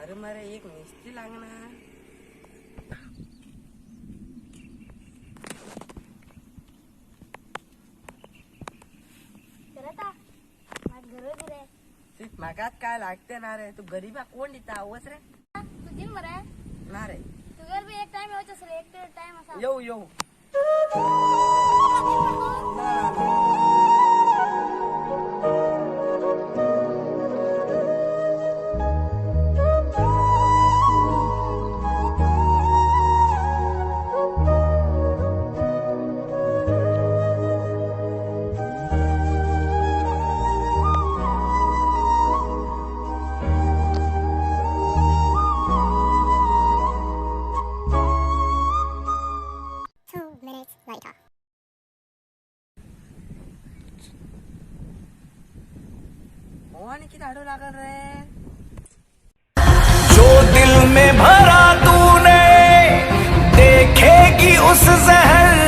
अरे मरे एक मिस्त्री लागणार. करता माझ गरज रे. शी, मागात काय लागते ना रे, तू गरीबा कोण दिता आवच रे? तू दिन मरे. ना रे. तुगेर बी एक टाइम येवच असेल, एक टाइम असा. येऊ येऊ. दिन मरे तू. ना ना, ना. 2 minutes later. हो आणि किती हाडू लागल रे? जो दिल में भरा तूने, देखेगी उस जहर